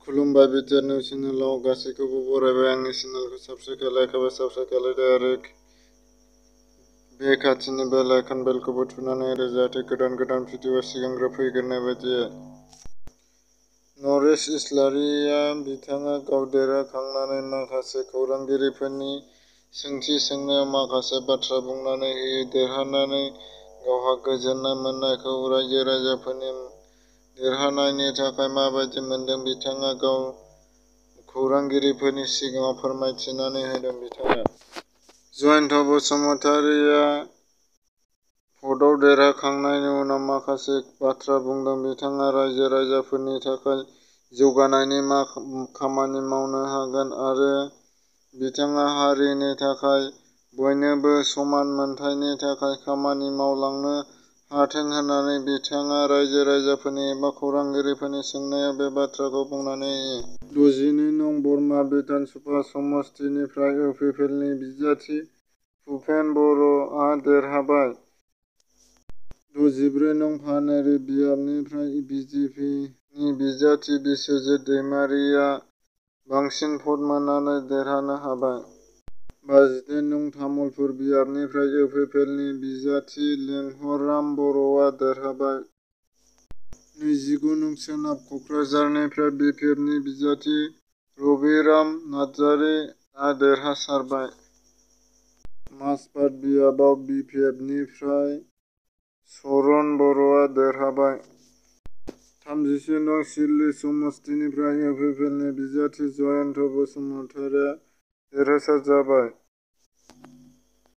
खुलुमबाय BTR news चेनेलाव गासैखौबो बरायबाय। आंनि चेनेलखौ साबस्क्राइब लायखांबाय, साबस्क्राइब खालामदो आरो बे खाथिनि बेल आइकन बेलखौबो थुनानै होदो जाहाथे गोदान गोदान भिडिअ सिगांग्रो फैग्रोनाय बायदि। नरेश इस्लारिया बिथाङा गाव देरहाखांनानै माखासे खौरांगिरिफोरनि सोंथि सोंनायाव माखासे बाथ्रा बुंनानै होयो। देरहानानै गावहा गोजोननाय मोननायखौ रायजो-राजाफोरनि देरहानायनि थाखाय माबायदि मोनदों बिथाङा गाव खौरांगिरिफोरनि सिगाङाव फोरमायथिनानै होदों। बिथाङा जयन्त बसुमतारीया भटआव देरहाखांनायनि उनाव माखासे बाथ्रा बुंदों। बिथाङा रायजो-राजाफोरनि थाखाय जौगानायनि खामानि मावनो हागोन आरो बिथाङा हारिनि थाखाय बयनोबो समान मोनथायनि थाखाय खामानि मावलांनो हाथों होननानै बिथाङा रायजो-राजाफोरनि एबा खौरांगिरिफोरनि सोंनायाव बे बाथ्राखौ बुंनानै होयो। 62 नं बरमा बिधान सभा समस्तिनिफ्राय इउपिपिएलनि बिजाथि भुपेन बर'आ देरहाबाय। 64 नं पानेरि बियाबनिफ्राय बिजेपिनि बिजाथि बिस्वजित दैमारिया बांसिन भट मोननानै देरहानो हाबाय। 52 नं तामुलपुर बियाबनिफ्राय इउपिपिएलनि बिजाथि लिंहरराम बर'आ देरहाबाय। 29 नं सोनाब कक्राझारनिफ्राय बिपिएफनि बिजाथि रबिराम नार्जारिआ देरहासारबाय। माजबाद बियाबाव बिपिएफनिफ्राय चरण बर'आ देरहाबाय। 33 नं सिडली समस्तिनिफ्राय इउपिपिएलनि बिजाथि जयन्त बसुमतारीआ देरहासार जाबाय।